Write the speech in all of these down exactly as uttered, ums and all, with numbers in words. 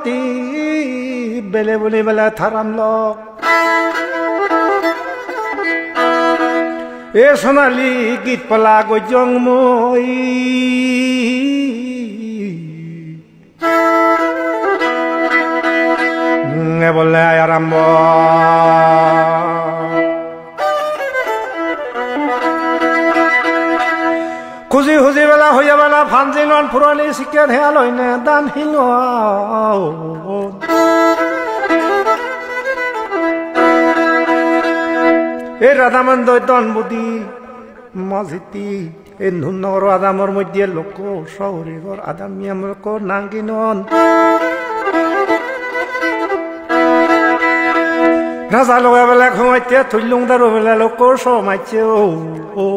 Ti bele bele bele tharam lok. E sonali git pala gojjong mui. Nge bole ai arambo. Kuji huji bela hoye bela panji non puroni sikken he aloine dan hino. E radamon doi don budi mojiti. E nun nogoro adamor moddhe lokko soguri gor adam miyam lokko nanginon. Raja loge bele khomacche tullung daru bele lokko somacche o, o.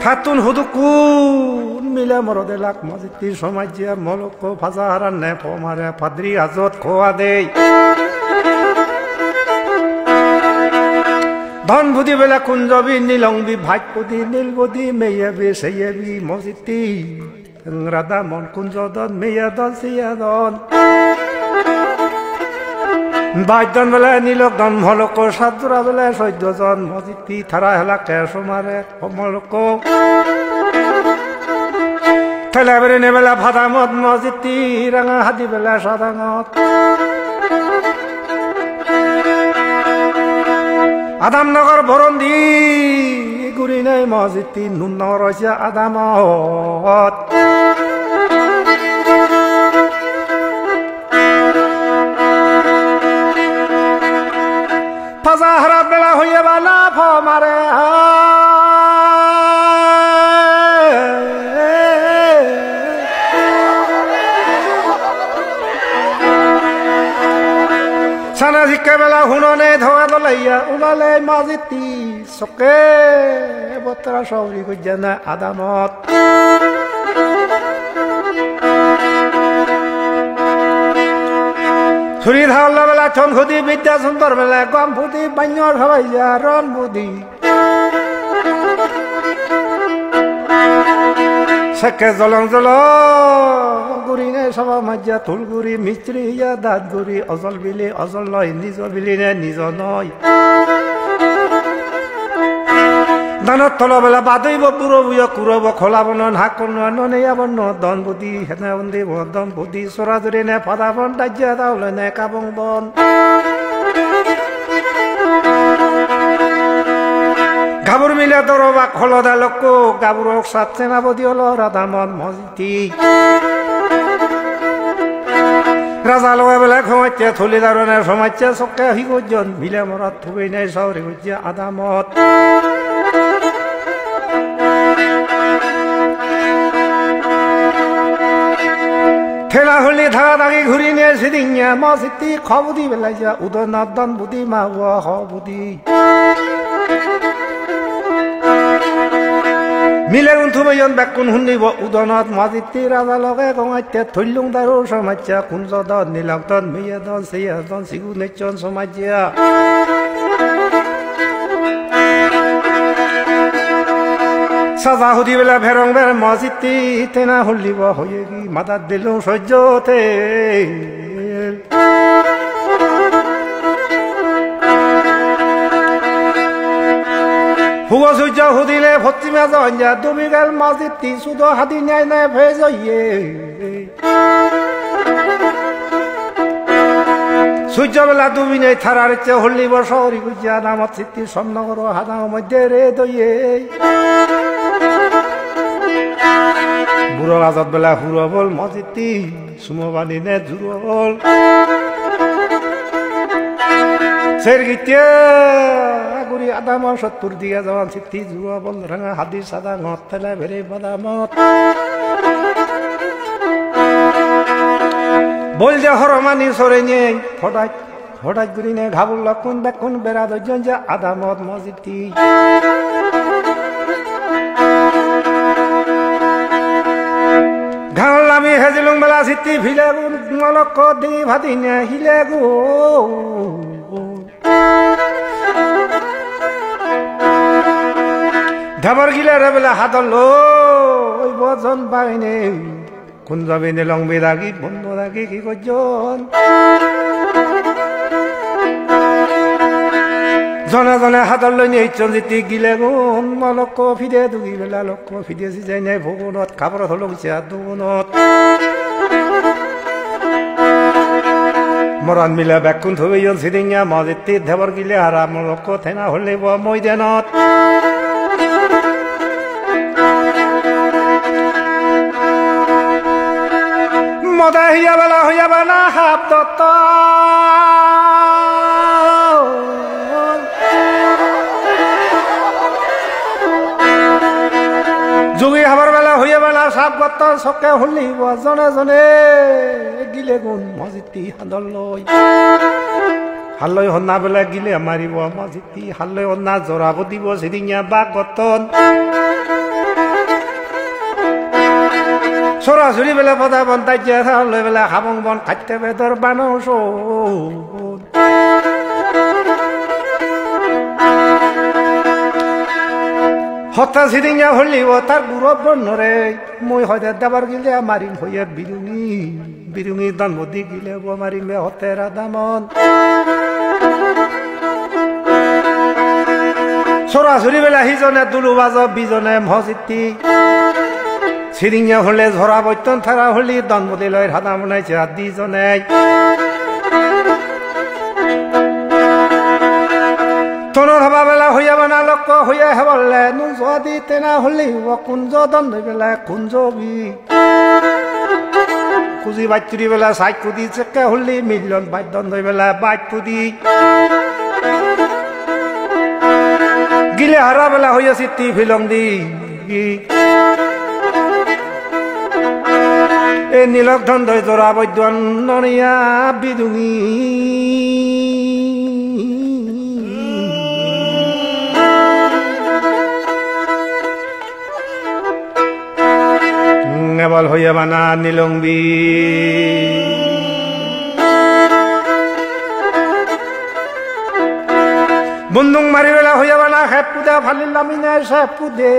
Tattun hudukkun mile morode lak mojiti somacche mo lokko paja haranne po mare padri ajot kowa dei. Don budi bele kunjobi nilongbi bhajpudi nilbudi meyebi seyebi mojiti. Radamon kunjodon meyedon seyedon. Baj don bele nilok don mo lokko satjora bele soddo jon mojiti tara helakke somare mo lokko. Tele berene bele padamot mojiti ranga hadi bele sadangot. Adam nogor borondi gurinei mojiti nun nogor oise adamot. Paja harap bela hoye bana po mare. Sana sikke bela hunone thoga doleiya ulale majiti sokke bottara soguri gojjana adamot. Suri thaolla bela chon hudi bidya sundor bela gom hudi banyor habai jaron hudi. Sekke jolong jolong gurine soba majja tul guri mistri ya dat guri ojol bili ojol noi nijo biline nijo noi. Danot tolo bela badoi bo buro buyo kuro bo khola bonon hakkon no none abon no don budi hene undi bo don budi sora durine pada bon dajja da ulene kabong bon. Gabur mile dorobak holoda lokko, gaburok sat senapoti olo radamot mojiti. Raja loge bele khomacche thuli darone somacche sokke hi gojjon, mile morot thubei nei sauri gojje adamot. Thela huli thaga thagi gurine sidinne mojiti khobudi bele ja udonot don budi ma uo ho budi. Milegun thubeyon bekkun hunnibo udonot mojiti raja loge gongatte thullung daru somacche kunjodon nilokdon meyedon seyedon sigun ecchon somacche. Saja hudi bela pherong ber mojiti tena hullibo hoyegi madat dilung sojjo te. Hugo sujjo hudile pottime jonja dubi gel majitti sudo hadi nei nei pej oye. Sujjo bela dubi nei tarar icche holli bor sori gujja namot sitti somno goro hada moddhe re doye. Buro gajot bela huro bol mojitti. Sumo bani ne jurol. Ser gitte guri adamon sottur diga jaban sitti juro bol ranga hadi sada ngot tele bere badamot. Bol je horomani sore nei, hodai, hodai gurine gabur lokkun bekkun bera dojjon je adamot mojit. Gangot lami hejilung bela sitti pilegun molokko di padine hilegun. Debor gilere bela hadol loi Bojon bagine, kun jabine long bidagi, bondo dagi hi gojjon? Jone jone hador loi nei icchon jitti gilegun, mo lokko pide dugi bela lokko pide sijai nei pogonot, kabor holok se ar dugunot. Moron mile bekkun thubeyon sidinne mo jitti debor gile hara mo lokko tena holibo moidenot. Mode hiya bela hoye bana hap dotto. Jugi habar bela hoye bana sap gotton sokke hullibo jone jone gilegun mojitti handol loi. Halloi honna bela gile maribo mojitti, halloi honna jora bodibo sidinne bak gotton. Sora suri bela pada bon tajje, halloi bela habong bon katte bedor bano son. Hotta sidinne hollibo tar guro bonnore, mui hoide dabar gile marim hoye birungi, birungi don bodi gile bo marim be hotte radamon. Sora suri bela hijone dulu bajo bijone mojitti. Sidinne hole jora botton tara holi don bodi loi hada mone se ar dijone. Tonor haba bela hoye bana lokko hoye hebolle nun joadi tena holi bo kun jo don doi bela kun jogi. Kuji baj turi bela saj kudi sekke holi millon baj don doi bela baj kudi. Gile hara bela hoye sitti pilong di. E nilok dhondoi jora boidduan noniya bidungi. Ebol hoye bana nilongbi. Bundung mari bela hoye bana heppude, phalil lamine seppude.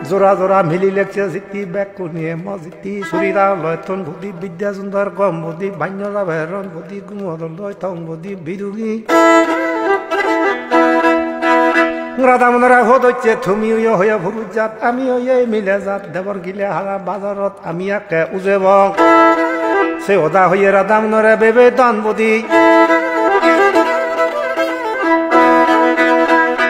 Jora jora mili lekse sitti bekkune mo sitti surira loi ton budi bidya sundor gom budi banyo jabe ron budi gumo dol loi tong budi bidungi. Radha monore hodocche tumi oyo hoyo purujjat ami oye mile jat debor gile hara bazarot. Ami ekke ujebong. Se hoda hoye Radhamonore bebe don budi.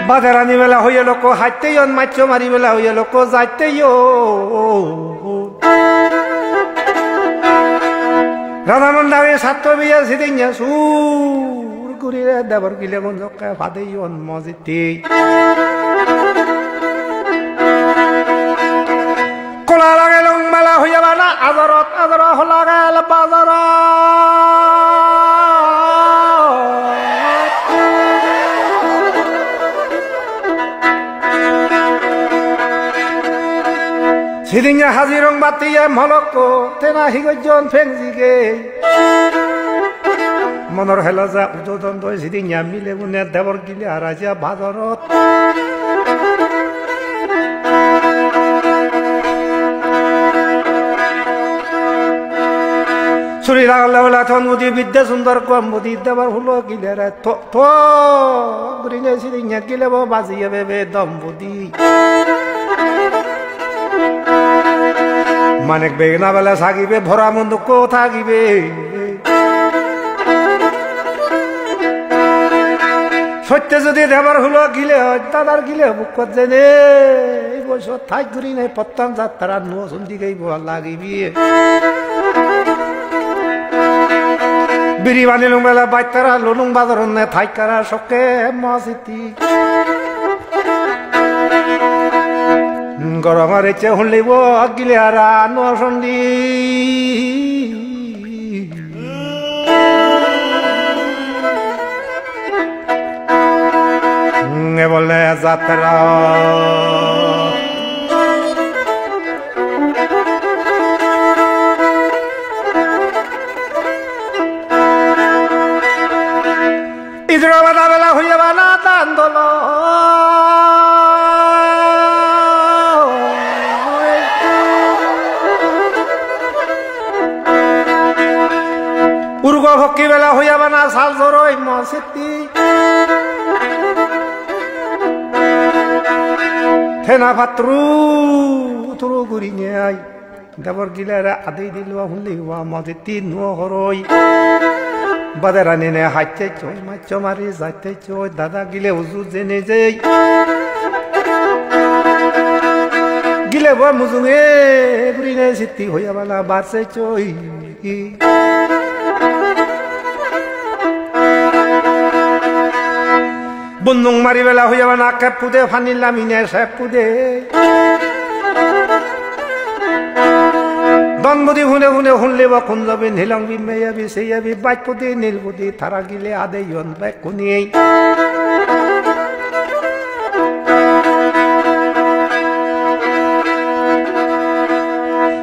Bajarani bela hoye lokko hatte yon, maccho mari bela hoye lokko jatte yon. Radhamon dagi satto biye sidinne sur gurire debor gile gonjokke padeyon mojit. Kola lagel long mela hoye bana azarot, azara hola gel bazarot. Sidinne haji rong batti em holokko, tena hi gojjon peng jige. Monor hela ja udo don doi sidinne milegune debor gile hara ja bazarot. Suri lagale ola ton budi bidde sundor gom budi debor hulo gile re to, to gurine sidinne gilebo bajiye bebe dom budi. Manik begena bele sagibe, bhora mondukko thagibe. Sotte jodi debor hulo gile oi, dadar gile bukkot jene, ei boyso thaj gurine pottan jattara nuo sundi geibo lagibe. Biri bani lung bele battara lunung badoronne thaj kara sokke mo sitti. Gorongor ecche hullibo gile hara nuo sundi. Ebole jatra. Idro bada bela hoye bana dan dolo. Hokki bela hoiya bana sal soroi mo sitti. Tena patturu turu gurinei ai. Debor gilere adei dilwa hulliwa mo sitti nuo horoi. Baderani ne hacche choi maccho mari jacche choi dada gile uju jene jei. Gile bo mujunge gurine sitti hoiya bana barse choi. Bundung mari bela hoiya bana kep pude pani lamine sep pude. Don budi hune hune hunle ba kun jabi nilong bi meya bi seya bi baj pudi nil pudi tara gile ade yon bekkuni.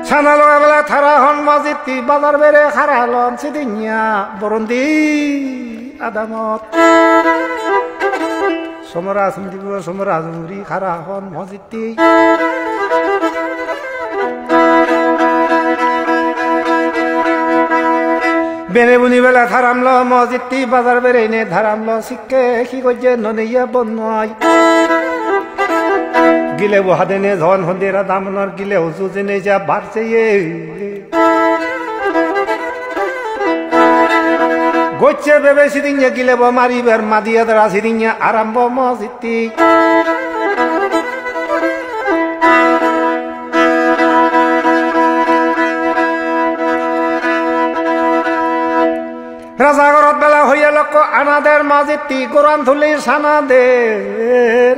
Sana loga bela tara hon mo sitti bazar bere hara lon sidinya borundi adamot. Somora sumdibo somora juri hara hon mo sitti. Bene buni bela tharam lo mo sitti bazar bere ine tharam lo sikke hi gojje noniya bon noi. Gile bo hadene jon hondera damonor gile uju jene ja bar seye. Gocche bebe sidinne gile bo maribar madi adara sidinne arambo mo sitti. Raja gorot bela hoiye lokko anader mo sitti goran tuli sanader.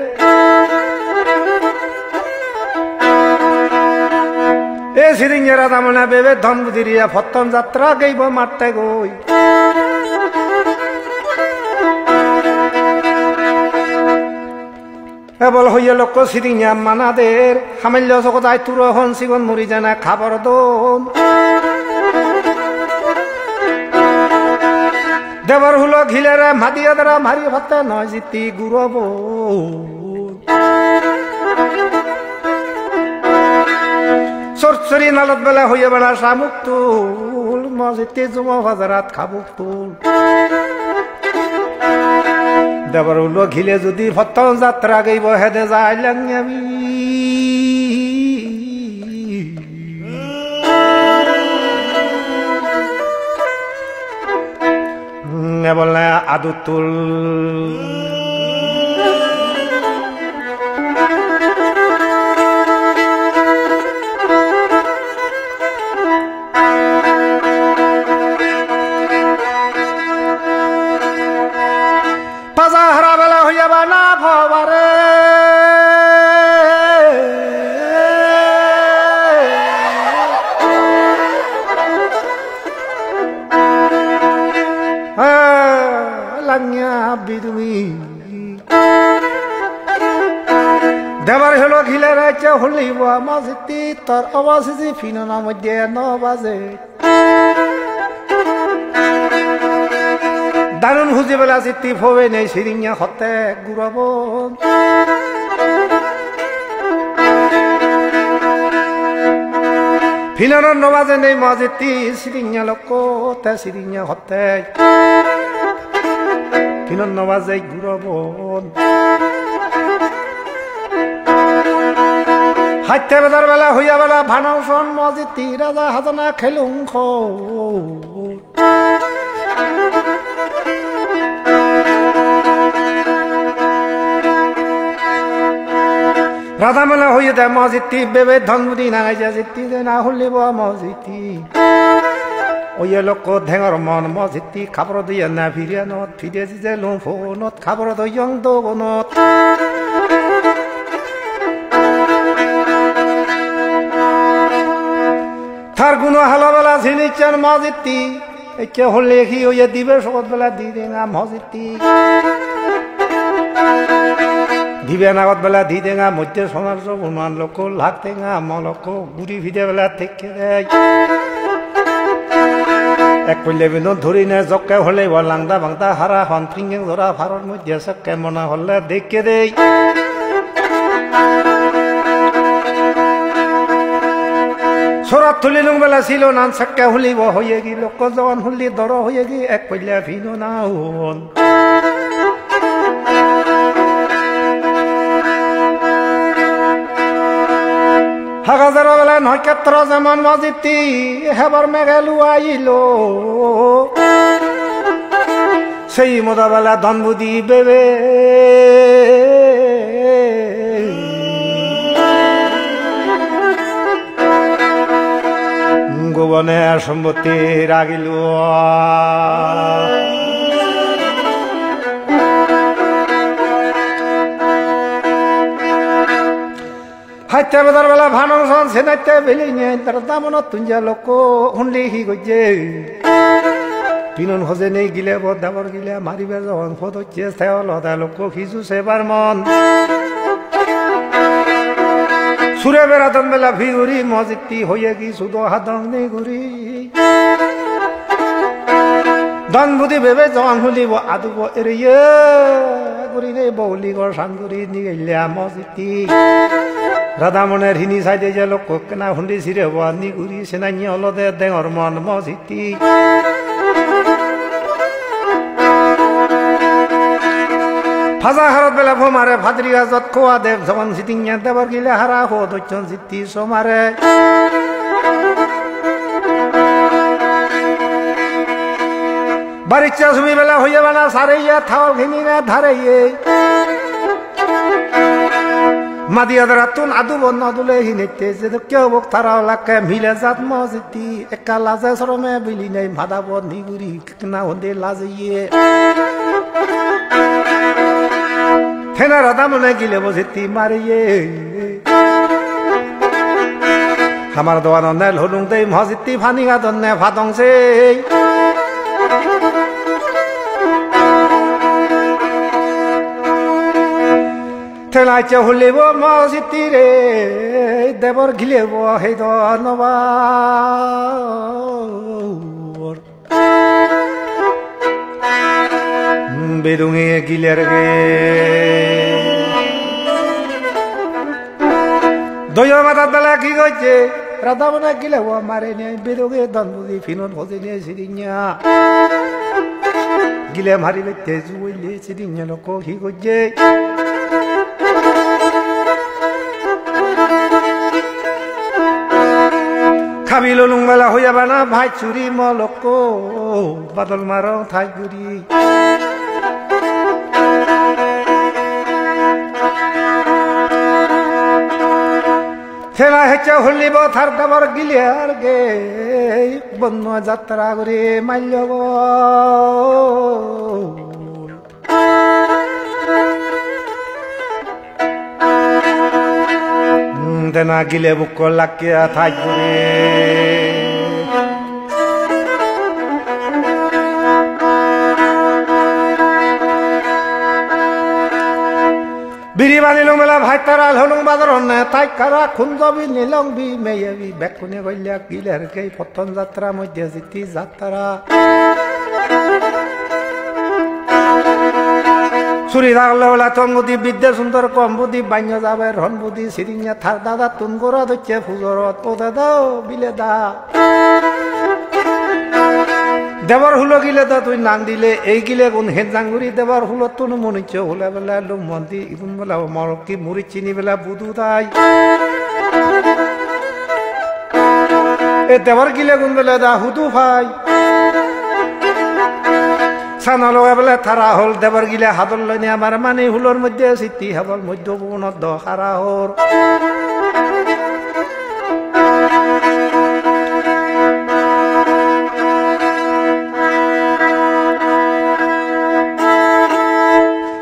E siringe raja mone bebe dhon budiriya pottom jatra geibo matte goi. Ebol hoye lokko siringe manader, hamello sogodai turo hon sigon muri jana khabor don. Debor hulo ghilere madi adara mari patte noi jitti guro bo. Sorsori nalot bele hoye bana samuk tul, mo jitti jumo bajarat khabuk tul. Debor hulo ghile judi pottom jatra geibo hede jai lang ami. Ebole aduttul. Paja hara bela hoiye bana pobare. Ha, langya bidumi. Debar holo ghile racche holi bo ama sitti tor obo siji pinona moddhe no baje. Danun huji bela sitti phobe nei siringe hotte gurobon. Pinonot no baje nei mo jitti siringe lokko te siringe hotte. Pinot no baje gurobon. Hatte bedar bela hoiya bela bhanauson mo jitti raja hajana khelung kho. Raja mone hoye de mo jitti bebe dhon budi nangai je jitti de na hulibo mo jitti. Oye lokko dhengor mon mo jitti khabor diye na phiriyanot phire jije lung phonot khabor doyong dogonot. Tar guno hala bela sinichchan mo jitti. Ecche holle hi oye dibe sogot bela di tenga mo jitti. Dibe nagot bela di tenga moddhe sonar sobunan lokko lakh tenga mo lokko guri pide bela tekke dei. Ek polle bindon dhuri ne jokke holle bo langda bangda hara hon pringeng jora paror moddhe sokke mona holle dekke dei. Torat tulilung bele silonan sekke hulibo hoyegi, lokko jogon huli doro hoyegi, ek polle pino na hon. Hagajero bele nokketro jemon mojitti hebar mege luailo. Sei moda bela dhon budi bebe. Gobone sompotti ragilo. Hatte bedar bela phanong son senatte bilinei, tar damonottun je lokko hundi hi gojje. Pinon hojenei gilebo, debor gile maribe jogon podocche, te olode lokko hiju sebar mon. Sure beradon bela piguri mojitti hoyegi sudo hadong nei guri. Dhon budi bebe jogon hulibo adubo ereye gurinei bouligor san guri nigelle mojitti. Radhamoner hini saide je lokko ekkena hundi sirebo ni guri senanye olode dengor mon mojitti. Paja harot bela pomare padri gajot kowa deb jogon sidinne debor gile hara ho docchon ti somare. Barichcha sumi bela hoye bana sareye, thawal khinine dhareye. Madi adarattun adubo no dule hinette, je dokke obok tara olakke mile jat mojitti, ekka laje sorome bilinei madabo niguri. Na honde lajiye. Tena Radhamone gilebo sitti mariye. Hamar doganonne lolung dei, mojitti pani gadonne padong sei. Tena icche hulibo mojitti re, debor gilebo heido no bar. Bedunge gilerge. Doyo madat bela hi gojje? Radhamone gilebo marinei, bedunge dhon budi pinon hojenei sidinne. Gile mari bette jugulle sidinne lokko hi gojje? Kabi lolung bela hoye bana bhai suri mo lokko, badol maro thai guri. Tena hecche hulibo tar debor gile arge, bonno jatra guri mallobo. Dena gile bukko lakkiya thaj guri. Biri bani lung bela bhai tara lolung bajar honne, thaj kara khunjobi nilongbi meyebi bekkune gollak giler gei potton jatra moddhe jitti jat. Tara. Suri daglo bela tong budi, bidde sundor kom budi, banyo jaber hon budi, siringe tar dadattun gora docche pujorot, o dada, o bile da. Debor hulo gile da tui nang dile, ei gilegun henjang guri debor hulottun munuccho hule bela lum mondi, igun bela morokki murit chini bela budu dai. E debor gilegun bele da hudu pai. Sana loge bele tara hol debor gile hadol loine amar mani hulor moddhe sitti habol moddhe bonot do hara hor.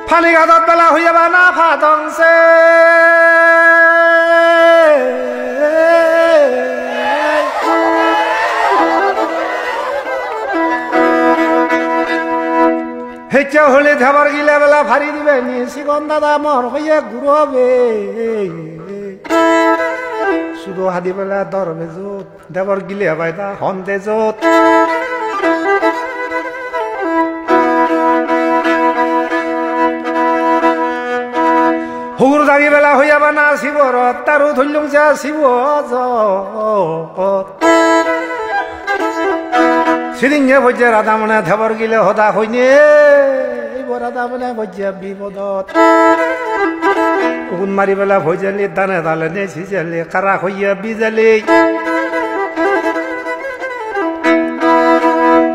Pani gadot bela huye bana padong se. Hecche holi thebar gile bela pari dibe ni, sigon dada mor hoye guro be. Sudo hadi bela dor bejot. Debor gile abai da hon dejot. Hugur Dagi bela hoiya bana siborot, daru thullung ja sibo ojot. Sidinne pojje Radhamone debor gile hoda hoine, ibo Radhamone pojje bipodot. Ugun mari bela pojjeli dane dale ne sijeli, kara hoiye bijeli.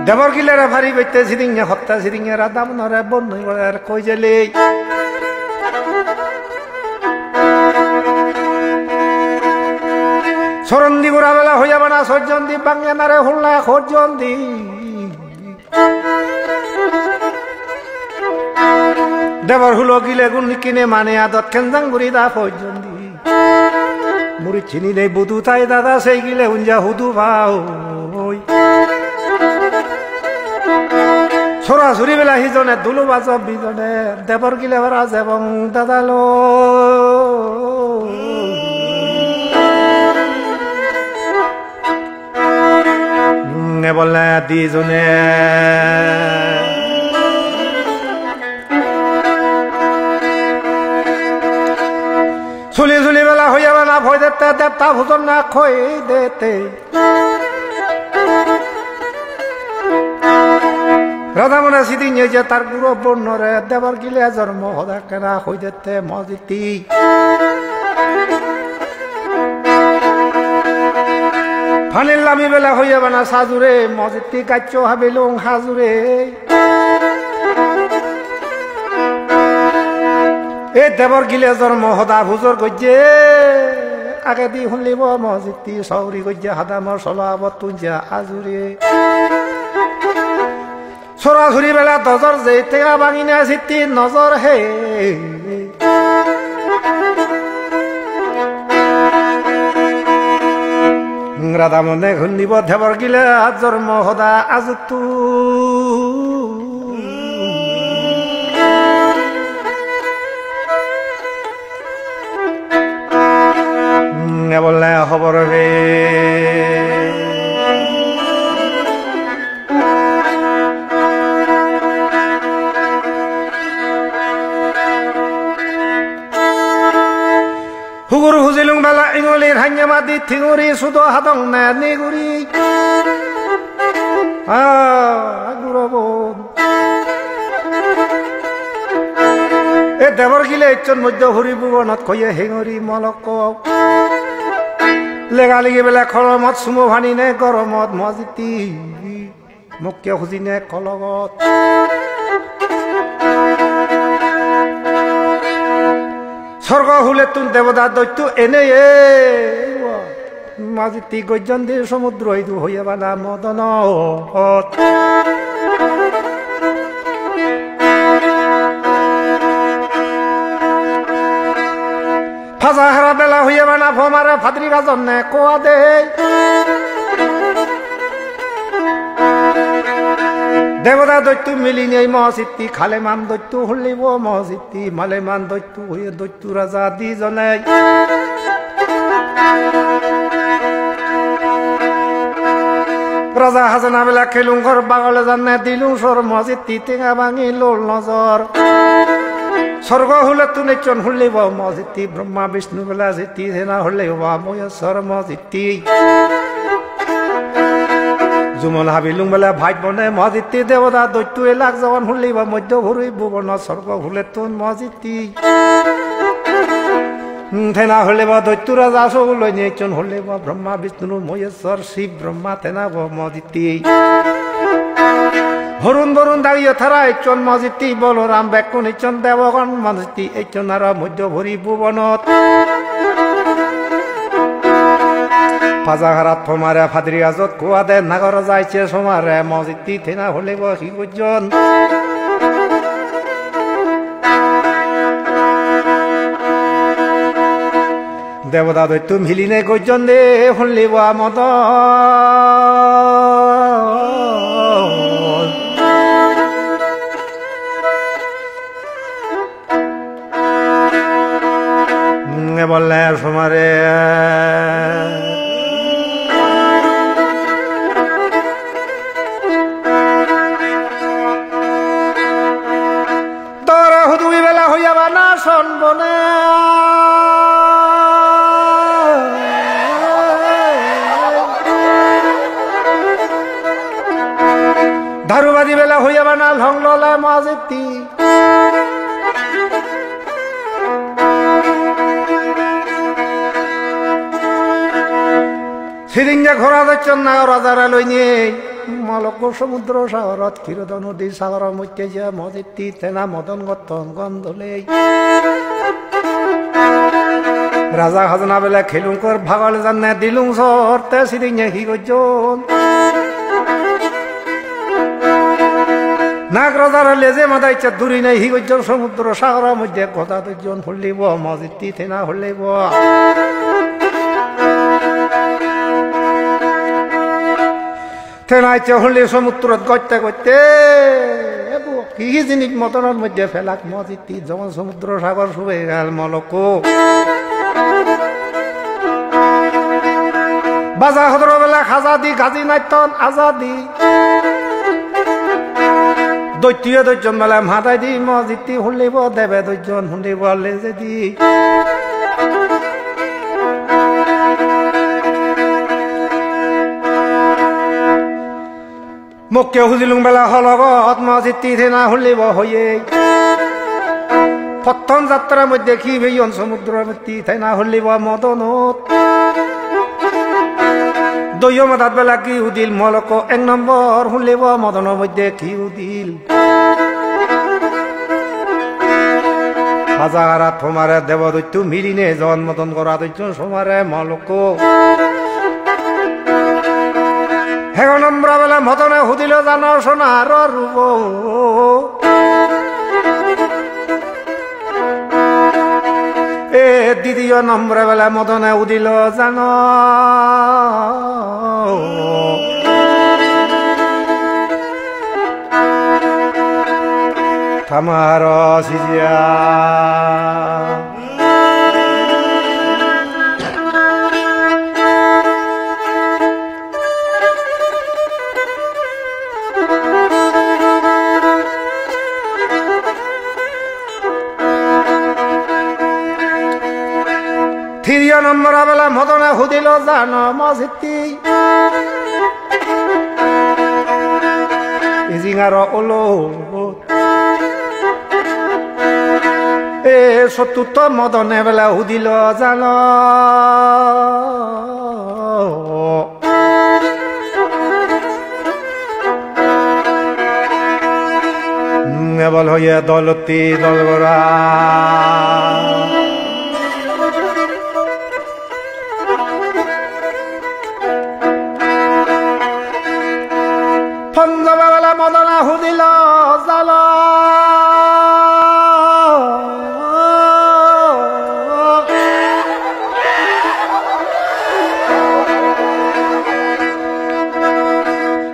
Debor gilere pari bette sidinne hotte sidinne Radhamonore bonnoi gorer koi jeli. Sorondi gura bela hoiya bana sojjondi, bangenare hulla hojjondi. Debor hulo gilegun nikkine mane adot kenjang guri da pojjondi. Muri chini nei budu tai dada sei gile unja hudu paoi. Sora suri bela hijone dulu bajo bijone debor gile bara jebong dada lo. Nge bole dijone. Suli suli bela hoiya bana poi dette, detta pujon na koi dette. Radhamone sidinne je tar guro bonnore debor gile jormo hoda ekkena hoi dette Mojitti. Panir lami bela hoiya bana sajure, Mojitti gaccho habilung hajure. Ei debor gile jormo hoda pujor gojje, agedi hunlibo Mojitti, sauri gojje hadamor solo abottun ja ajure. Sora suri bela dojor je tenga bangine sitti nojor he. Radhamone hunnibo debor gile jormo hoda ajuttu. Nge bole hobor pe. Hugur hujilung bela ingoli hanya madi tinguri sudo hadong ne niguri. Ah, guro bon. E debor gile ecchon moddo huri bubonot koye hengori molokko. Lega legi bela kolomot sumo pani ne goromot Mojitti. Mukke hujine kologot. Sorgo hulettun debota doittu ene ye. Mojitti gojjondi somudro idu hoye bana modonot. Paja hara bela hoye bana pomare padri gajonne koa de. Debota doittu milinei Mojitti, kaleman doittu hullibo Mojitti, maleman doittu hoye doittu raja dijone. Raja hajana bela kelung ghor bagole janne dilung sor Mojitti tenga bangi lol nojor. Sorgo hulettun ecchon hullibo Mojitti, Brahma Vishnu bela jitti sena hullibo Moyesor Mojitti. Jumon habilung bela bhaj bone Mojitti debota doittu elak jogon hullibo moddo puri bubonot sorgo hulettun Mojitti. Hmm, tena hullibo doittu raja soguloi ni ecchon hullibo Brahma Vishnu Moyesor Shiv Brahma tenabo Mojitti. Horun borun dagiyo tara ecchon Mojitti, Boloram bekkun ecchon debogon Mojitti ecchon aro moddo puri bubonot. Paja harat pomare padri gajot kuade nagor jaiche somare Mojitti tena hullibo hi gojjon. Debota doittu miline gojjon de hullibo amodon. Nge bolle somare. Tore hudu ibela hoiya bana son bone. Daru badi bele hoiye bana lhong lole Mositti. Sidinne ghora docchon Nagor rajare loinei. Molokko somudro sagorot kirodon udi sagoro moddhe je Mositti tena modon gotton gom dole. Raja hajana bele kelung kor bhagol janne dilung sor te sidinne hi gojjon. Nag rajare leje mada icche durinei hi gojjon somudro sagoro moddhe goda dojjon hullibo Mositti tena hullibo. Tena icche hulli somudrot gotte gotte, ebo hi hi jinis modonor moddhe pelak Mositti, jomon somudro sagor sube gal Molokko. Baja hodoro bele hajadi gaji natton ajadi. Doittuye dojjon bele madaidi Mositti hullibo debe dojjon hullibo lejedi. Mokke hujilung bele hologot Mositti tena hullibo hoye. Pottom jatra moddhe ki peyon somudro motti tena hullibo modonot. Doiyo madat bele ki udil Molokko ek nombor hullibo modono moddhe ki udil. Hajagara tomare debodoitto miline jon modon gora doitto somare Molokko. Hego nombra bele modone hudilo jano sonaro rubo. E didiyo nombra bele modone udilo jano. Tamaro sijia. Tiriyo nombor abela modone hudilo jano Mositti. Ijing aro olo. E sottuto modone bela hudilo jano. Ebol hoye dolotti dol gora. Ponjobe bele modone hudilo jalo.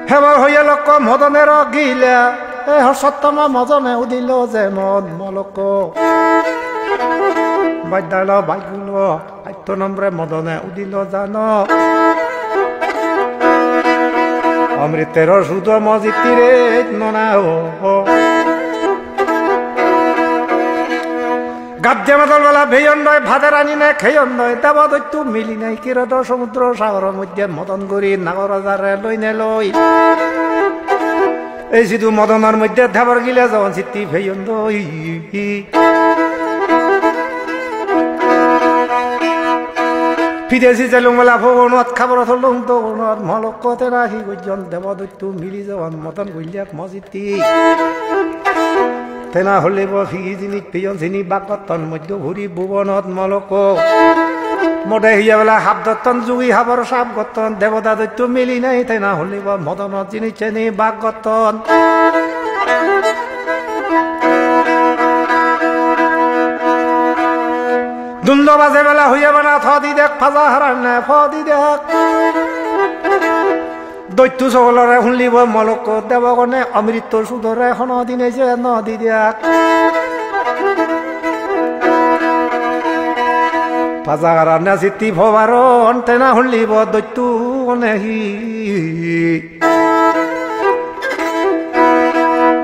Hebar hoye lokko modonero gile, e ho sottoma modone udilo jemon Molokko. Baj dalo baj gulo. Atto nombore modone udilo jano. Omritero sudo Mosittire nona o. Gajje madol bela beyon doi, bhader ani ne kheyon doi, debo doittu mili nei, kirodo somudro sagoro moddhe modon guri nagor rajare loine loi. Ei sidu modonor moddhe debor gile jon sitti peyon doi. Pidesi jelung bela pogonot, kaboro tolung dogonot, Molokko tera hi gojjon, debo doittu mili jon modon gullak Mositti. Tena holibo hi jinis peyon sini bak gotton, moddho puri bhubonot Molokko. Mode hiye bela hap dotton, jugi habor sap gotton, deboda doittu mili nei, tena holibo modonot jinis seni bak gotton. Dundo baje bela huye bana tho di dek, paja haranne pho di dek. Doittu sogolore hunlibo Molokko, debogone omritto sudore hono dine je no di dek. Paja haranne sitti pho paron, tena hunlibo doittu gone hi.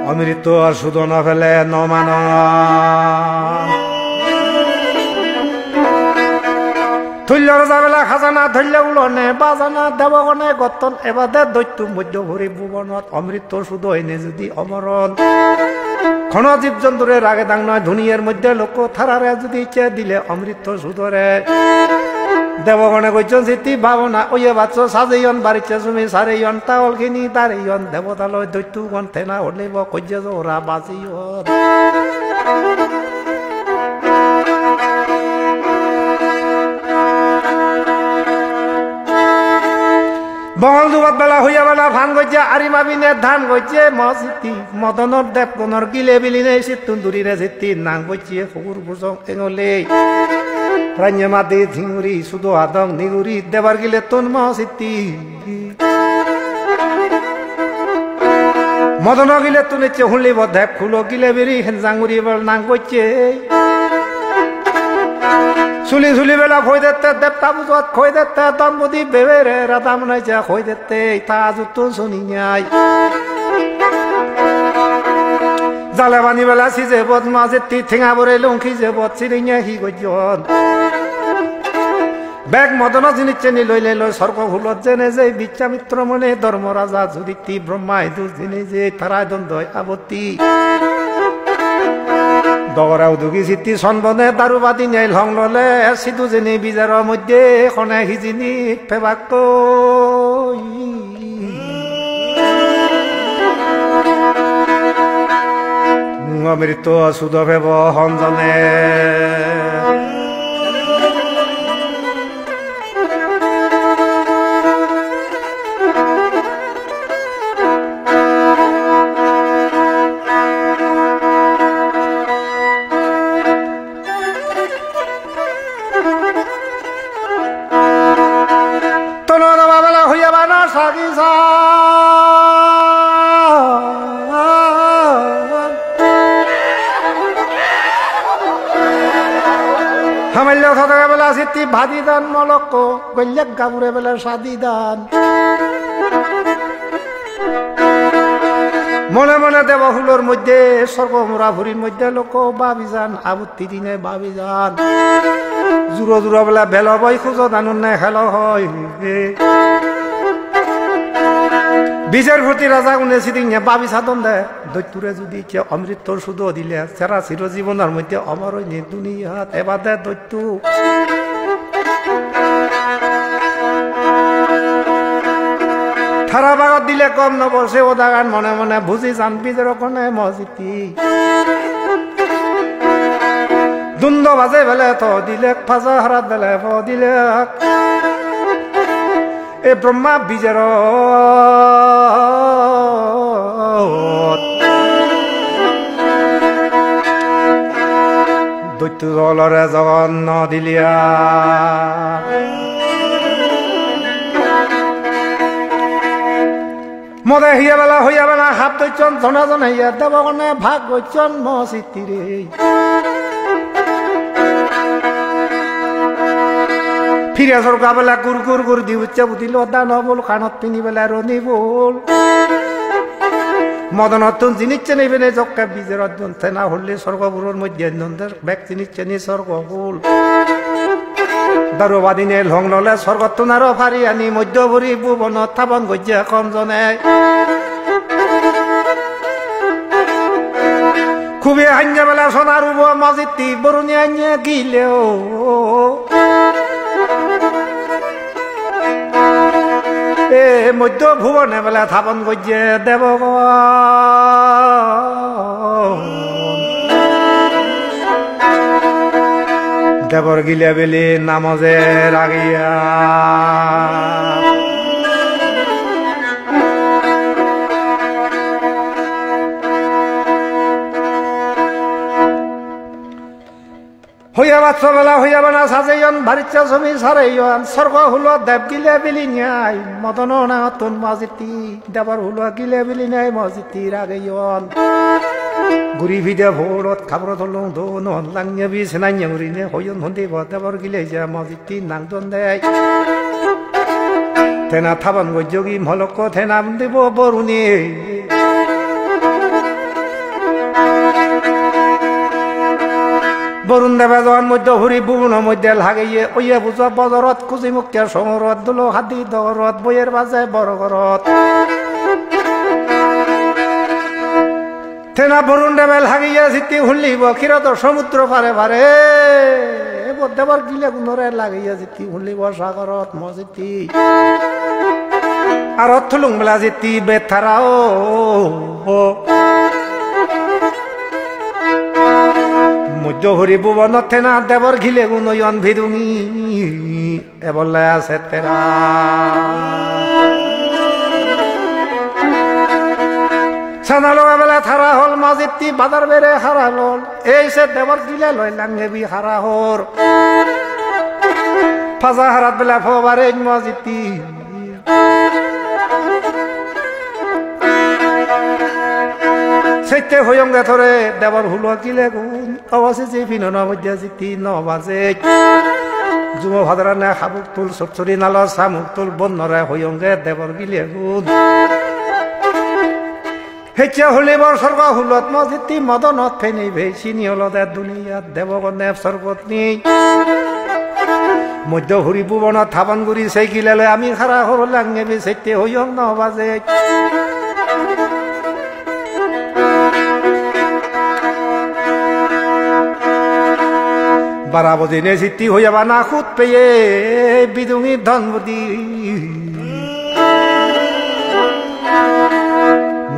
Omritto ar sudo no pele no mano. Tullo raja bela khajana, tullo ulone bajana, debogone gotton ebade doittu moddhopuri bhubonot, omritto sudo ene judi omoron. Hono jib jonture rage dang noi, duniyar moddhe lokko tarare judi icche dile omritto sudore. Debogone gojjon sitti bhabona, oye baccho sajeyon, baricche sumi sareyon, tawol kini dareyon, debota loi doittugon tena holibo, kojje jora bajeyon. Bongol dugot bela hoiya bela phan gojje, ari mabine dhan gojje, mo sitti modonor debgonor gile biline sittun durine sitti nang gojje, hugur bujong engole. Ranye madi dhinguri sudo adong niguri, debar gilettun mo sitti. Modono gilettun ecche hullibo deb hulo gile biri henjang guri bel nang gocche. Suli suli bela hoi dette, debta bujot hoi dette, dombudi bebere radamone je hoi dette, ta ajuttun suni nyai. Jale bani bela sije bot majetti tenga bore lungki je bot sirinye hi gojjon. Bek modono jinisseni loi loi loi sorgo hulot jene jei Biswamitra muni Dharmaraja Juditti Brahma idu jene jei tarai dondoi abotti. Dogora udugi sitti sonbone daru badinei long lole sidu jene bijaro moddhe hone hijini pebakkoi. Omritto sudo pebo hon jone. Tono daba bela hoiya bana sagi sa. Hamallo thadage bela sitti bhadi dan molokko, gollek gabure bela sadi dan. Mone mone debo hulor moddhe, sorgo mora purir moddhe lokko babi jan, abutti dine babi jan. Juro juro bela belo boi hujo danunne helo hoi. Bijer puti raja gune sidinne babi sadon de, doitture judi icche omrittor sudo dile, sera siro jibonor moddhe omor oine duniyat ebade doittu. Tara bagot dile gom nobo, se odagan mone mone buji jan, bijer gone mo sitti. Dundo baje bele to dilek, paja harat bele po dilek. E Brahma bijerot doittu dolore jogon no diliya. Mode hiye bela hoiye bela hap docchon, jona jona hiye debogone bhag gocchon mo sittire. Pire sorga bela gur gur gur di ucche budilo dano bol, kanot pini bela roni bol. Modonottun jinisseni bene jokke bijerot don, tena holle sorgo buror moddhe don der. Bek jinisseni sorgo hul. Daru badine long lole sorgottun aro pari ani moddhopuri bhubonot thabon gojje hon jone. Khubi hanye bela sona rubo majitti boruni hanye gile o. E moddho bhubone bele thabon gojje debogon. Debor gile bili namoje ragiya. Hoiya baccho bela hoiya bana sajeyon, bariccha sumi sareyon, sorgo hulo deb gile bilinei, modono nangottun mojitti, debor hulo gile bilinei mojitti rageyon. Guri pide porot kaburo tolung donon, langye bi senanye gurine hoyon hondibo debor gile je mojitti nang don dei. Tena thabon gojjogi molokko tena dibo boruni. Borun debe jogon moddho puri bhubono moddhe lageye, oye pujo bojorot, kuji mukke songorot, dulo hadi dogorot, boyer baje bor gorot. Tena Borun debe lageye sitti hullibo kirodo somudro pare pare. Ebo debor gilegunore lageye sitti hullibo sagorot mo sitti. Aro tulung bela sitti betara o. Moddho puri bhubonot tena debor gilegun oyon bidungi. Ebolle settera. Sana loge bele tara hol majitti badar bere hara lol. Ei se debor gile loi langebi hara hor. Paja harat bele pobare majitti. Sette hoyonge tore debor hulo gilegun. Obo siji pinono moddhe sitti no baje. Jumo padarane habuk tul, sotsori nalo samuk tul, bonnore hoyonge debor gilegun. Hecche hulibor sorgo hulot mo sitti modonot penibe, sini olode duniyat debogone sorgot nei. Moddho puri bhubonot habon guri sei gilele ami hara horo langebi sette hoyong no baje. Bara bojine sitti hoya bana hut peye bidungi dhon budi.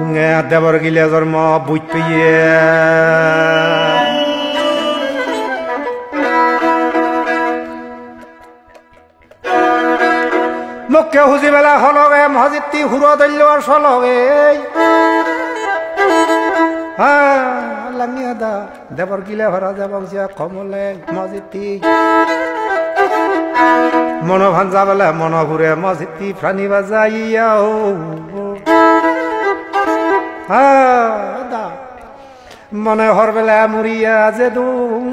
Nge debor gile jormo buj peye. Mukke huji bela hologe, mojitti huro dollo sologe. Ha, langi ada, debor gile hora jabong sia komole, mojitti. Mono bhanja bela, mono hure, mojitti, prani bajaiya o. Ha, da. Mone hor bele muriya jedung,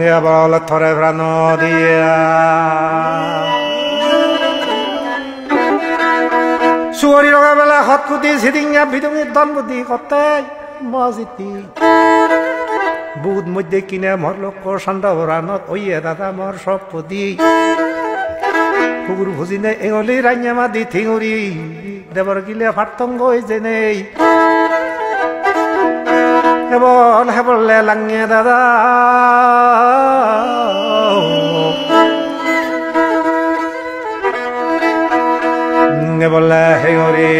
ebol tore prano diya. Sugori roge bele hot kudi sidinga bidungi don budi kotte mo sitti. But moddhe kine mor lokko sando boranot oye dada mor sob pudi. Hugur bujine engoli ranye madi thinguri. Debor gile pattong goi jenei. Ebol hebol le lange dada. Ebol le hengori.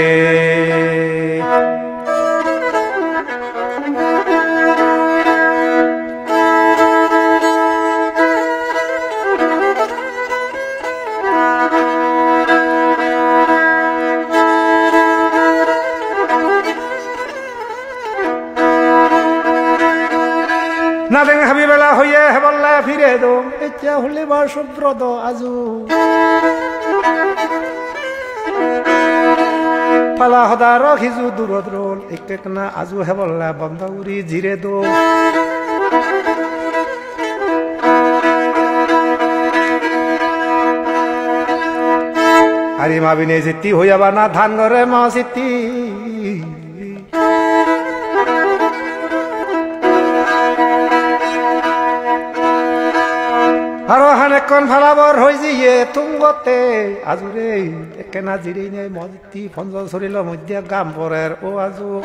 Nadeng habi bela hoye hebolla phire dong, ecche holibar subrodo aju. Pala hoda rok hiju durot rol, ekkena aju hebolla bondo guri jire do. Ari ma bine sitti hoyaba na dhan gore ma sitti. Aro hanekkon phalabor hoi jiye tungotte ajure ekkena jirei nei mo sitti ponjo sorilo moddhe gam porer o aju.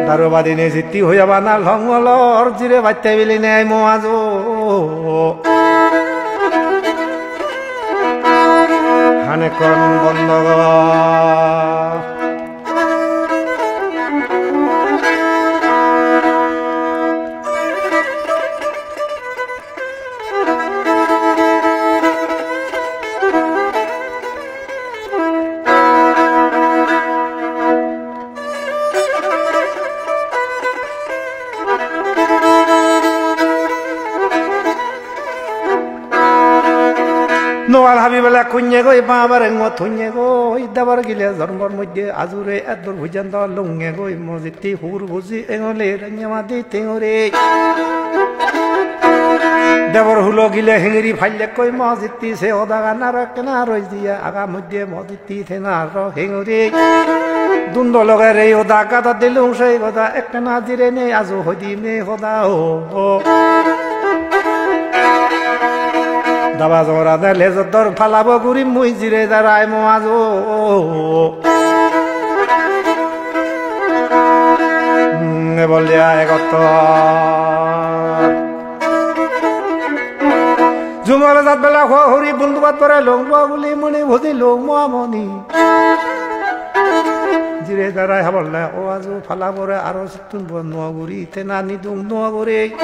Daru badine sitti hoyaba na longolor jire batte bili nei mo aju. Hanekkon bondo gor. Noal habi bele kunnye goi, babar engot hunnye goi, dabar gile jormor moddhe ajure eddur pujando lunge goi, mo sitti hur buji engole rengye madi tengore. Debor hulo gile hengiri pallekkoi mo jitti se odagan aro ekkena roi diye aga moddhe mo jitti tena aro hengiri. Dundo loge rei oda gada dilung sei goda ekkena jire nei aju hoi di nei hoda o. Daba jora de lejor dor palabo guri mui jire darai mo aju. Hmm, ebol dia egottor. Jumar jat bela ho hori bundu bat pore long bo guli muni bhuji long mo moni. Jire darai habolle o aju pala bore aro sittun bo nuo guri tena nidung nuo guri.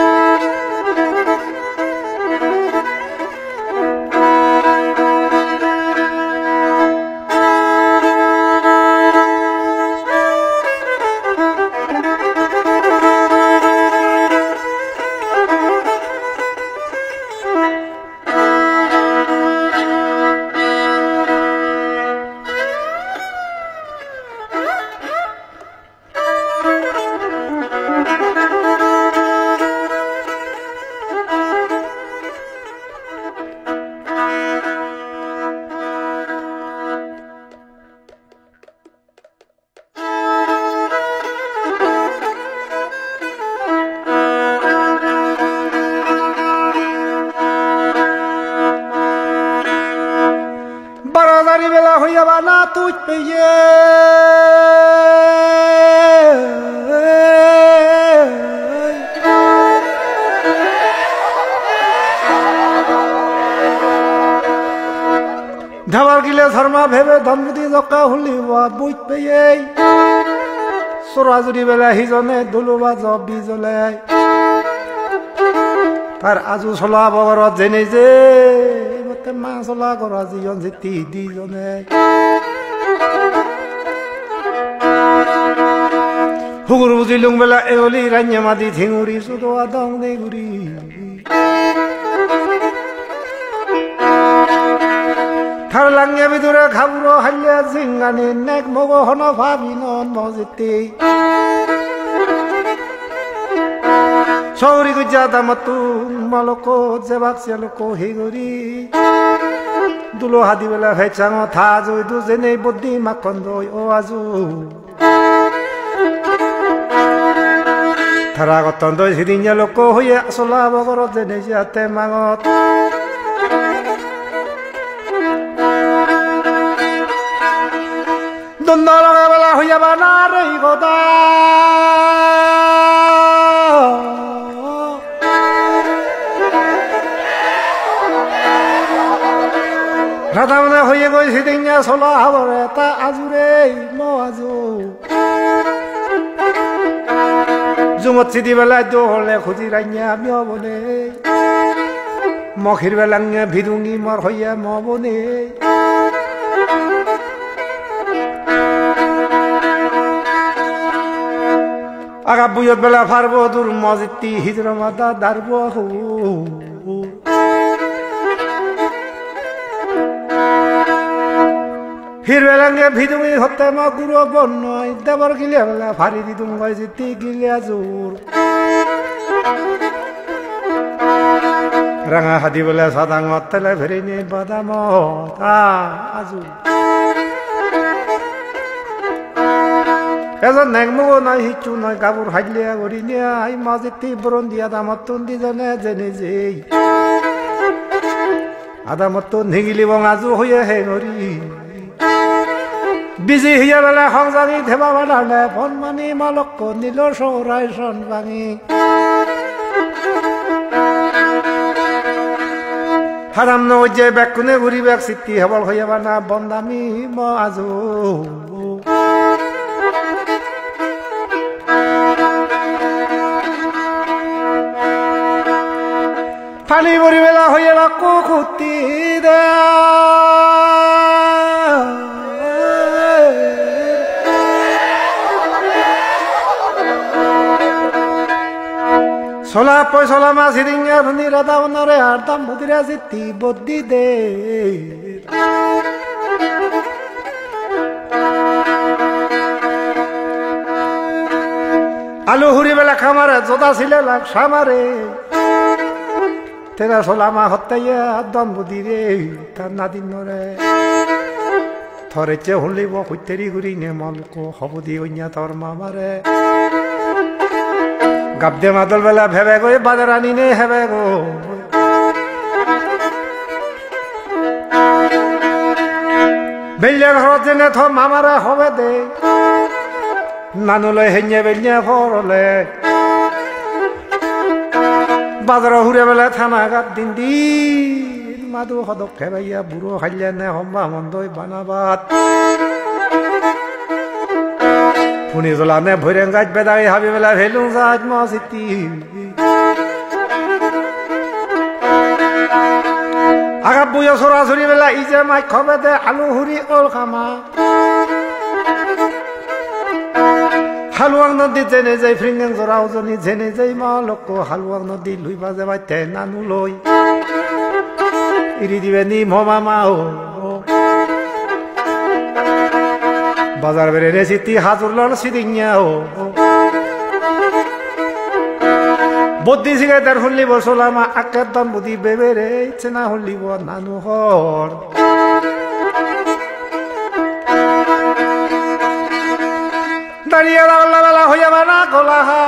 Baro jari bela hoiya bana tuj peye. Dhabar gile sarma bhebe dhanpudi jokka huli wa buj peye. Sora juri bela hijone dulu bajo bijole. Tar aju sola bogorot jene je, ibotte ma sola gora jiyon jitti di jone. Hugur bujilung bela eoli ranye madi thinguri sudo adong de guri. Tar lange bidure khaburo halle jingani nek mogo hono pabi non mo jitti. Soguri gujja damottun malokko jebak se lokko hi guri. Dulo hadi bela pechango ta joi du jenei boddi makkon doi o aju. Tara gotton doi sidinne lokko hoye sola bogorot jenei je atte magot. Dunda loge bela hoye bana rei goda. Radha mane hoye goi sidinne sola habore ta ajure mo aju. Jumot sidi belai do hole khuji ranya ami obone. Mokhir belange bidungi mor hoye mo bone. Aga buyot bela parbo dur mojitti hijra mada darbo hu. Hirbelange bidungi hotte ma guro bon noi, debor gile bela pari didung goi jitti gile ajur. Ranga hadi bela sadangot tele pherini badamot, a, ajur. Ejo nek mugo noi, hissu noi, gabur hajle gurinei ai majitti boron diya damottun dijone jene jei. Adamottun nigilibong aju hoye he gori. Biji hiye bele hong jagi theba banane, bon mani malokko nilo sorai son bangi. Haram no ujje bekkune guri bek sitti hebol hoye bana bondami mo aju. Pani bori bela hoye lakku kutti de. Sola poi sola ma siringe runi rada onore ardam budire jitti boddi de. Alu huri bela kamare, joda sile lak samare. Sera Solama hotte ye don budi re, tar nadinnore. Tor ecche hullibo hutteri gurine molko hobudi onya tor mamare. Gabde madol bela phebe goi badarani ne hebe go. Belle ghorot jene to mamare hobe de. Nanu loi henne benne porole. Bazaro hure bele thana gat din din. Madu hodok kebeiya buro halle ne homba mondoi bana bhat. Puni jola ne bhoireng gaj bedai habi bele phelung jaj mo sitti. Agab buyo sorasori bela ije maj hobe de alu huri ol kama. Haluang nodi jene jai pringeng jora ujoni jene jai ma lokko haluang nodi lui baje batte nanu loi. Iri dibe ni mo mama o. Bazar berene sitti hajur lol sidinya o. Buddhi sige der hullibo Solama akke don budi bebere sena hullibo nanu hor. Dariye dalla bela hoye bana gola ha.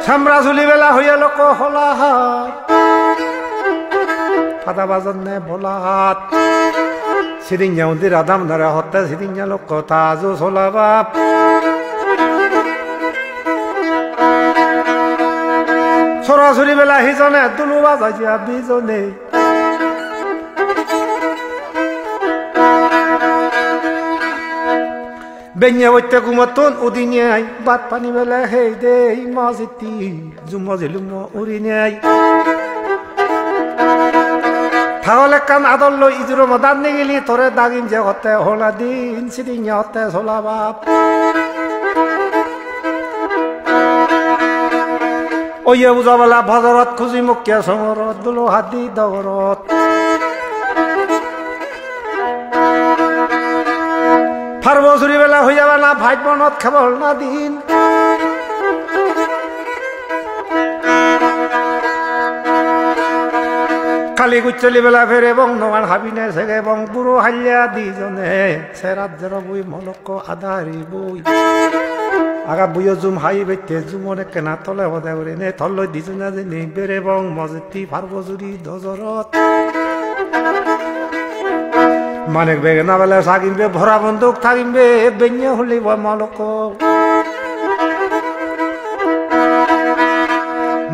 Samra suli bela hoye lokko hola ha. Pada bajonne bola hat. Sidinya undi radam dare hotte sidinya lokko taju sola bap. Sorasori bela hijone dulu bajaja bijone. Benne botte gumottun udinei, bhat pani bele hei dei mo sitti, jummo jilummo urinei. Pagol ekkan ador loi ijuro modan nigili tore dagim je hotte hola din, sidinne hotte sola bap. Oye buja bela bojorot kuji mukke songorot dulo hadi dogorot. Parbo suri bela hoiya bana paj bonot kebol na din. Kali guchcholi bela phere bong nogan habine sege bong buro halla dijone. Serat jero bui molokko adari bui. Aga buyo jum hai bette jumon ekkena tole bode gurine tolloi dijone jeni bere bong mojetti parbo suri dojorot. Manik bege na bele sagimbe bhora bonduk thagimbe benne hulibo molokko.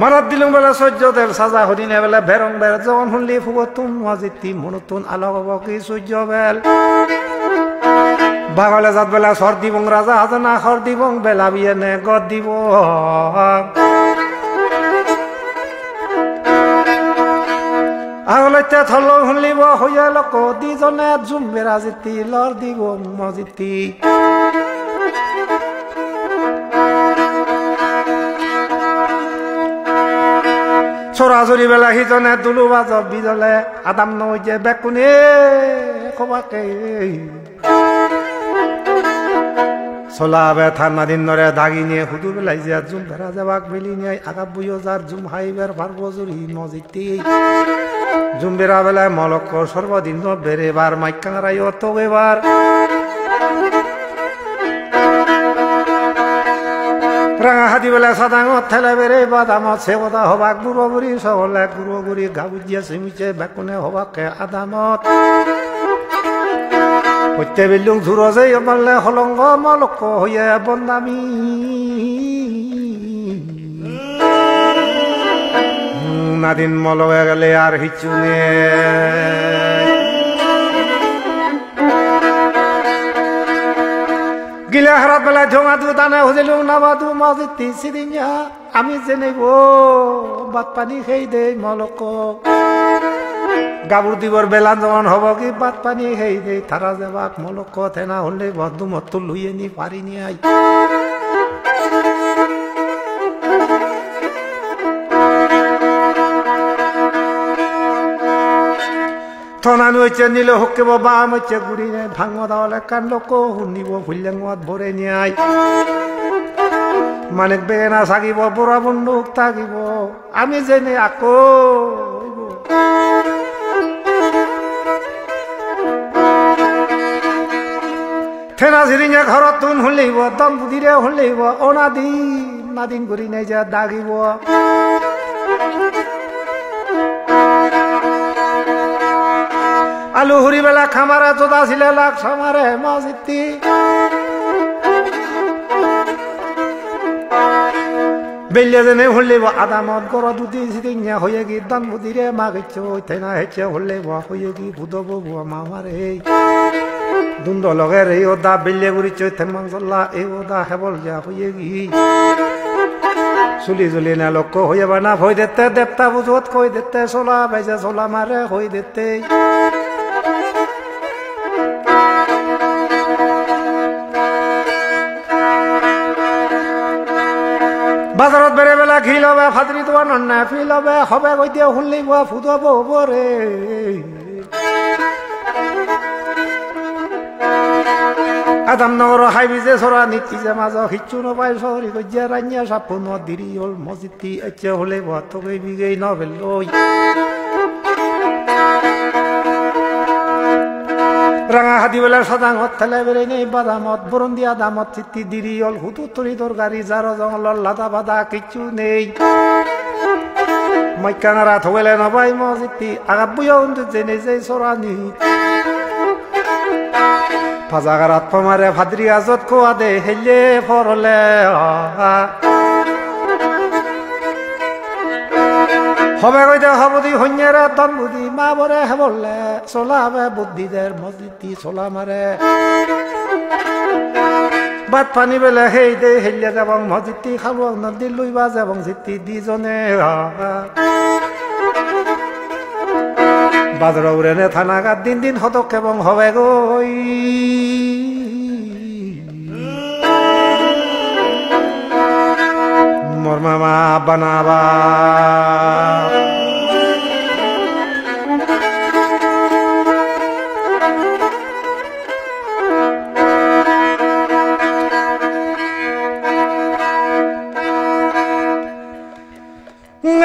Marat dilung bele sojjo del saja hodine bele berong ber jon hunli pugottun mojetti monottun alok obo ki sojjo bel. Bagole jat bele sor dibong raja hajana hor dibong bela biyene god dibong. Agolotte thollo hunlibo hoye lokko dijone jum bera jitti lor dibo mojitti. Sora sori bela hijone dulu bajo bijole adam no oye bekkune hobakke. Sola abe thanna dinnore dagine hudu belai je jum bera jebak beline ai agab buyo jar jum haiber parbo juri mojitti. Jum bera bele molokko sorbo dinno berebar maikkangra yo togebar. Ranga hadi bele sadangot thele bere badamot se hoda hobak guro guri sogole guro guri gabujje simujje bekkune hobakke adamot. Potte billung duro jeye balle holongo molokko hoye bondami. Nadin mologe gele ar hissu nei. Gile harat belai thongadu dane hujilung nabadu mojitti sidinya. Ami jeneibo bhat pani hei dei molokko. Gabur dibor belan jogon hobo ki bhat pani hei dei tara jebak molokko tena holle boddu mottu luyeni parini ai. Sonanu ecche nilo hokkebo bam ecche gurine, bhango dawal ekkan lokko hunnibo, pullengot boreni ai. Manik begena sagibo, bora bunduk tagibo, ami jeni akko oibo. Tena sirinye ghorottun hullibo, don budire hullibo, onadin nadin gurine je dagibo. Alu huri bela khamare, joda sile lak samare, mo jitti. Belle jene hullibo adamot, goro dudi sirinye hoyegi, don budire magiccho, tena hecche hullibo hoyegi, budo bobo mamare. Dundo loge reyo da belle gurichoi temmang solla, eyo da hebol ja hoyegi. Suli suli na lokko hoye bana hoi dette, depta bujot hoi dette, sola beje sola mare hoi dette. Bazarot bere bela hi lobe, padri doganot ne hi lobe, hobe goi de hullibo pudo bobo re. Adam nogoro hai bije sora nitti je majo, hicchu no pai sori gojje ranye sappuno diri ol, mo jitti ecche hullibo togei bigei no belloi. Ranga hadi bela sadangot tele berei nei badamot, burundi adamot sitti diri ol, hudu turi dorgari jaro jongolor lada bada kicchu nei. Moikkan arat hobele no pai mo jitti, agab buyo undu jene jei sorani. Pajagarat pomare padri ajot koade helle porole. Hobe goide hobudi honyere don budi ma bore hebolle. Sola abe buddhi der mo jitti sola mare. Bhat pani bele hei de helle jabong mo jitti, haluang nodi luiba jabong jitti dijone. Bajaro urene thanagat din din hodok kebong hobe goi. Mor mama banaba.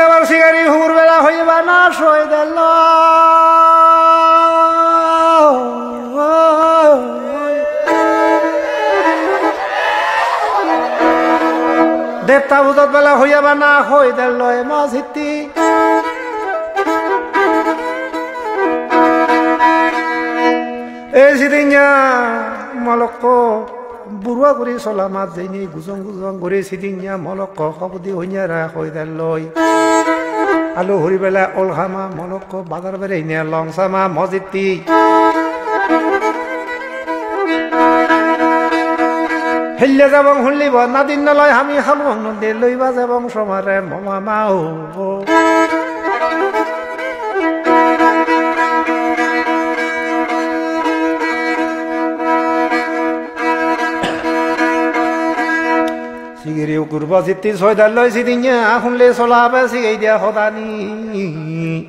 Ebar sigari hubur bela hoiba na hoi delo. Depta budot bela hoiba na hoi delo, e ma sitti. Ei sidinya molokko Burua guri sola mat jeinei gujong gujong guri sidinnya molokko hobudi hunyara hoi delloi. Alu huri bela olhama molokko bazar bereine longsama mojitti. Helle jabong hullibo nadin noloi hami haluang nonde loiba jabong somare moma mao. Sigiri ukur bositti soidar loi sidinne ahunle solabe sigei dia hodani.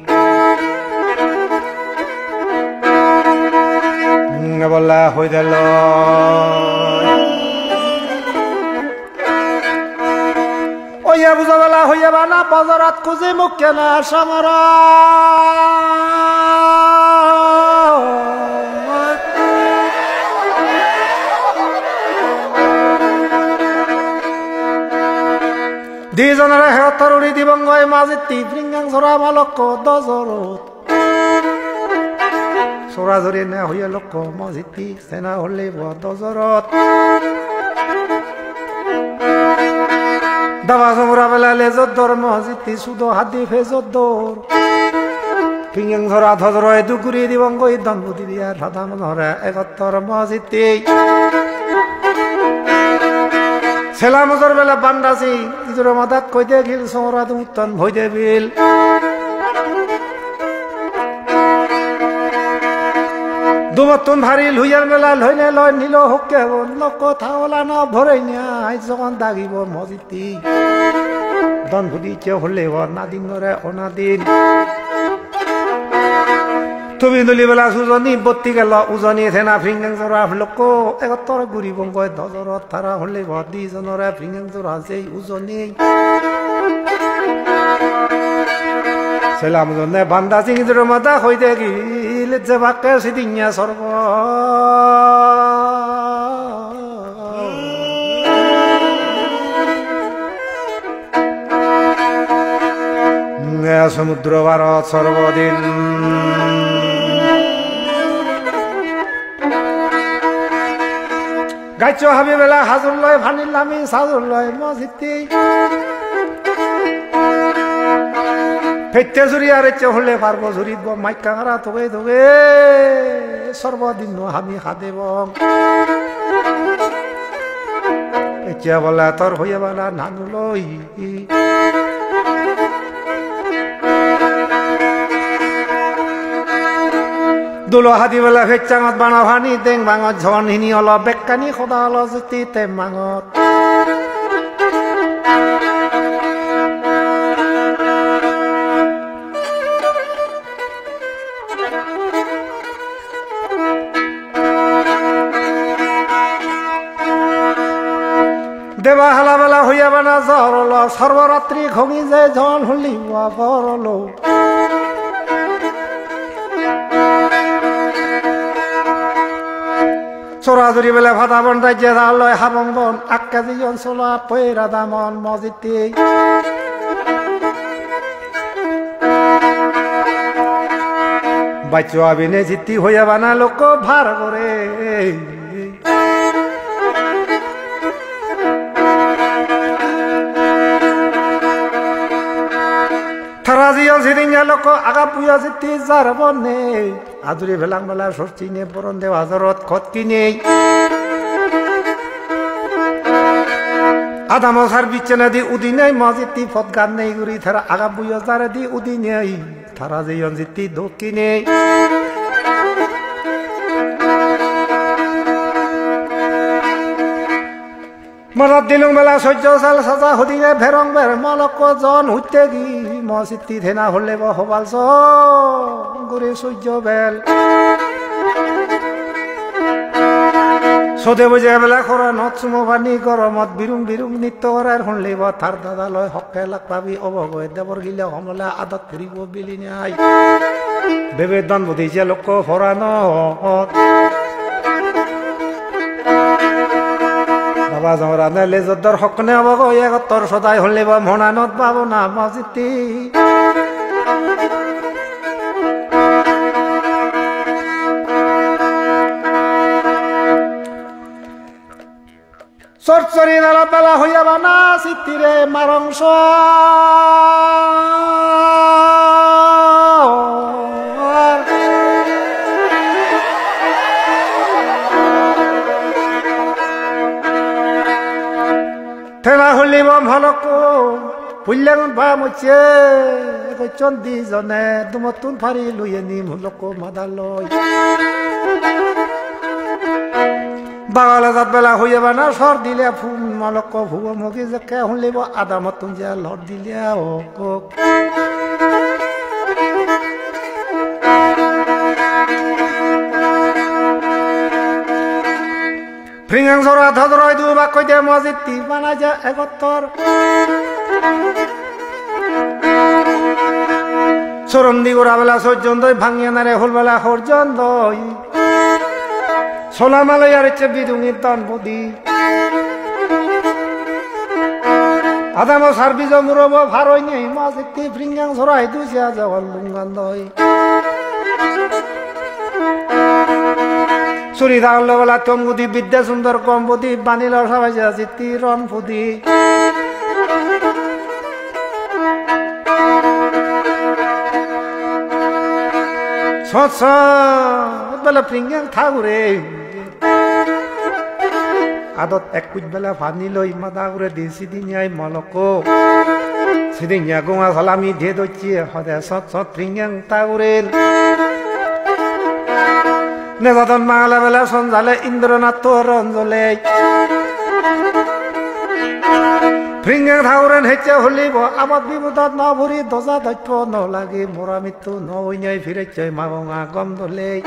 Bolla hoidar loi. Oye bujo bela hoye bana bojorat kuji mukke na samara. Dijonore heyottor uri dibongoi majitti pringang sora malokko dojorot. Sora juri ne hoye lokko mojitti sena holle bo dojorot. Daba somora bela lejot dor mojitti sudo haddi pejot dor. Pingeng sora dojoro edu guri dibong goi don budi diya rada monore egottor mojitti. Sela mojor bela bandasi iduro madat koide gil somora dumuton hoide bil. Dubottun haril huyan bela loine loi nilo hokke gon nokko thaolano bhoreine ai jogon dagibo mojitti. Don pudi icche holle o nadin nore o nadin. Tubi tuli bela sujoni, botti gelo ujoni, tena pringeng jora lokko egottor guribongoi dojorot, tara holebo dijonore pringeng jora jei ujoni. Selam jonne banda sing juro mada hoi degi, lejje bakke sidinne sorgo. Nge somudro parot sorbodin. Gaccho habi bela hajur loi, pani lami sajur loi, mo sitti. Pette suri ar ecche hole parbo suri bo maikka gara toge toge. Sorbodinno hami hadebong. Ecche bole tor hoye bana nanu loi. Dulo hadi bole peccangot bana pani, deng bangot jon hini olo, bekkani hoda olo jutti tem bangot. Deba hala bela hoiya bana jor olo, sorboratri khongi je jon huli ua bor olo. Chora churi bela pada bon rajye da loi habong bon, akke jiyon sola poira damon mojit. Baccho abine jitti hoya bana lokko bhar gore. Tara jiyon sidinne lokko aga puya jitti jar bonne. Aduri belang bela sorchine boron deba jorot kot kinei. Adamo sar bicchene di udinei, mojitti pot gan nei guri tara aga buyo jare di udinei. Tara jeyon jitti dokkine. Madat dilung bela sojjo sal saja hudine berong ber molokko jon huttegi mo sitti thena holle bo hobal so guri sojjo bel. Sode boje bela koranot sumo pani goromot birung birung nitto gorer honle bo tar dada loi hokke lak pabi obo goi debor gile homole adot puribo biline ai. Bebe don budi je lokko poranot. Baba jongorane lejodor hokkene obo goi egottor sodai honle bo monanot babona mojitti. Sor sori nara bela hoya bana sittire marong sor. Tena huli bom holokko, pullengun ba mucche, gocchon di jone, dumottun pari luye ni mulokko madaloi. Bagala jat bela hoye bana sor dile phun molokko phubo mugi jekke hunlibo adamottun je lor dile o. Pringang sora thodoroi du bakkoi de mojitti bana ja egottor. Soron di gora bela sojjon doi, bhangiyan are hol bela horjon doi. Sola maloi are che bidungi don budi. Adamo sarbijo murobo pharoi nei, mojitti pringang sorai du sia jagol lungan doi. Suri dagollo bela tongudi bidya sundor gombudi banilo sabaja jitti ron pudi. Sot sot bela pringyang thagure. Adot ekkuj bela pani loi mada uguredi sidinei ai molokko. Sidinei gonga salami de docche hode sot sot pringyang thaguren. Nejadon mangale bela sonjale Indronath toron jole. Pringeng thaguren hecche holibo, abot bibodot no puri, doja dojpo no lagi, mora mittu no oinei, pirechchoi magonga gom dolei.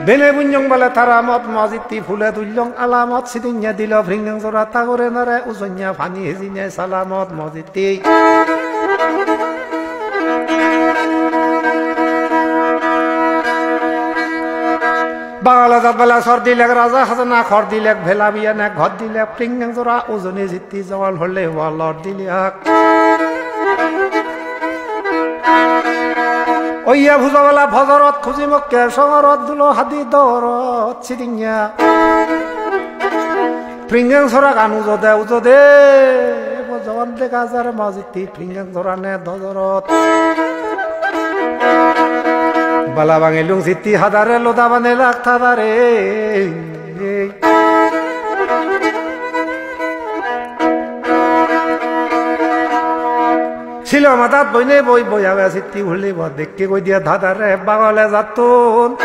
Bene bunyong bale taramot, mojitti phule dullong alamot, sidinne dilo Pringeng jora thagurenore, ujonya pani hijine salamot, mojitti. Bagala jat bala sor dilek raja hajana, khor dilek bhela biyane, ghor dilek Pringeng jora, ujoni jitti jogal holle wa lor dilek. Oiya pujo bala bojorot, khuji mokke songorot, dulo hadi dorot, sidinne. Pringeng soragan ujode, ujode, ebo jogon dega jar mojitti, Pringeng sorane dojorot. Bala bangi lungsitti hadare, loda bane lak tadare. Silo madat boine boi boi age sitti huli bo dekke goi dia dadare bagole jattun.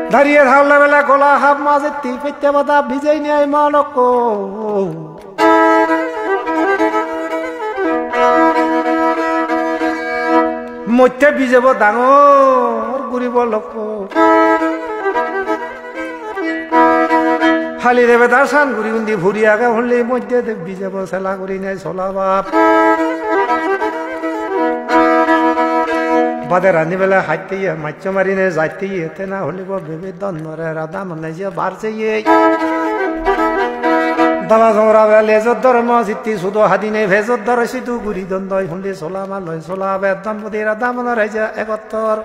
Dariye thalle bele gola hap majitti pette bada bijei nei malokko. Motte bijebo dangor guribo lokko. Hali debe dar san guri undi puri age, holi moddhe de bijebo sela guri nei sola bap. Bade rani bele hatte ye, maccho mari nei jatte ye, tena holibo bebe don nore rada mone je bar se ye. Daba jongora bele lejot dor mo sitti sudo hadine pejot dor sidu guri don doi, holi sola ma loi sola be don budi rada mone re je egottor.